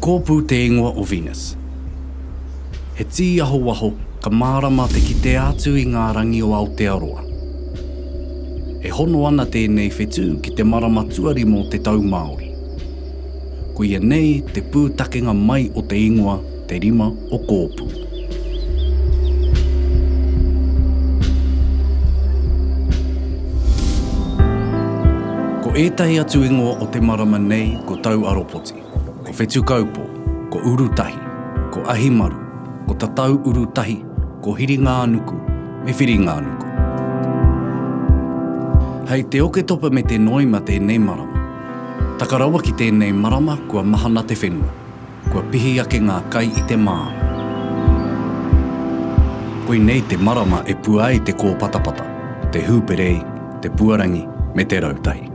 Kōpū te ingoa o Venus. He tīahoaho ka mārama te kitea atu i ngā rangi o Aotearoa. E hono ana tēnei whetū ki te marama tuarima o te tau Māori. Koia nei te pūtakenga mai o te ingoa Te Rima o Kōpū. Ko ētahi atu ingoa o te marama nei ko Tau Aropoti, ko Whetukaupō, ko Urutahi, ko Ahimaru, ko Tatau Urutahi, ko Hiringānuku, me Whiringānuku. Hei te Oketopa me te Noema tēnei marama. Taka rawa ki tēnei marama kua mahana te whenua. Kua pihi ake ngā kai i te māra. Koinei te marama e pua ai te kōpatapata, te hūperei, te puarangi me te rautahi.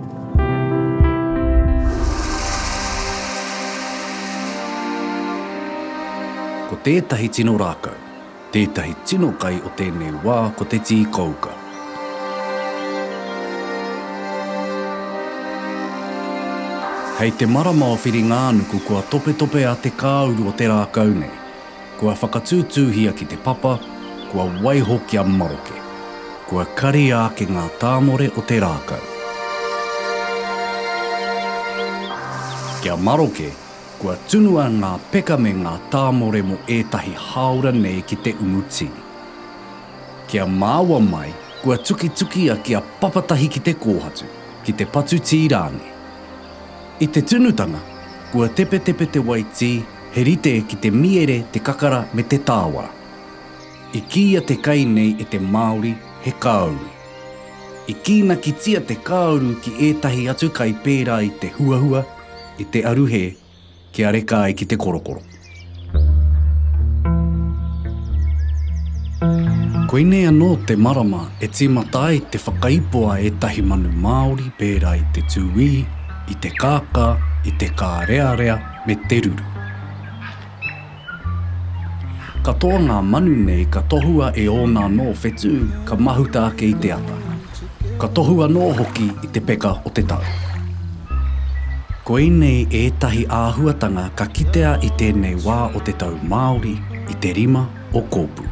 Ko tētahi tino rākau, Tētahi tino kai o tēnei wā ko te tī kouka. Hei te marama o Whiringa-ā-nuku kua topetope a te kāuru o te rākau nei. Kua whakatūtūhia ki te papa, kua waiho kia maroke. Kua karia ake ngā tāmore o te rākau. Kia maroke, Kua tunua ngā peka me ngā tāmore mō ētahi hāora nei ki te umu tī. Kia māua mai, kua tukitukia kia papatahi ki te kōhatu, ki te patu tī rānei. I te tunutanga, kua tepetepe te wai tī, he rite ki te miere, te kakara me te tāwara. I kīia te kai nei e te Māori he kāuru. I kīnakitia te kāuru ki ētahi atu kai pērā i te huahua, i te aruhe, kia reka ai ki te korokoro. Koinei anō te marama e tīmata ai te whakaipo a ētahi manu māori pērā i te tūī, i te kākā, i te kārearea me te ruru. Katoa ngā manu nei ka tohua e ōna anō whetū ka mahuta ake i te ata. Ka tohu anō hoki i te peka o te tau. Koinei ētahi āhuatanga ka kitea i tēnei wā o te tau Māori i te rima o Kōpū.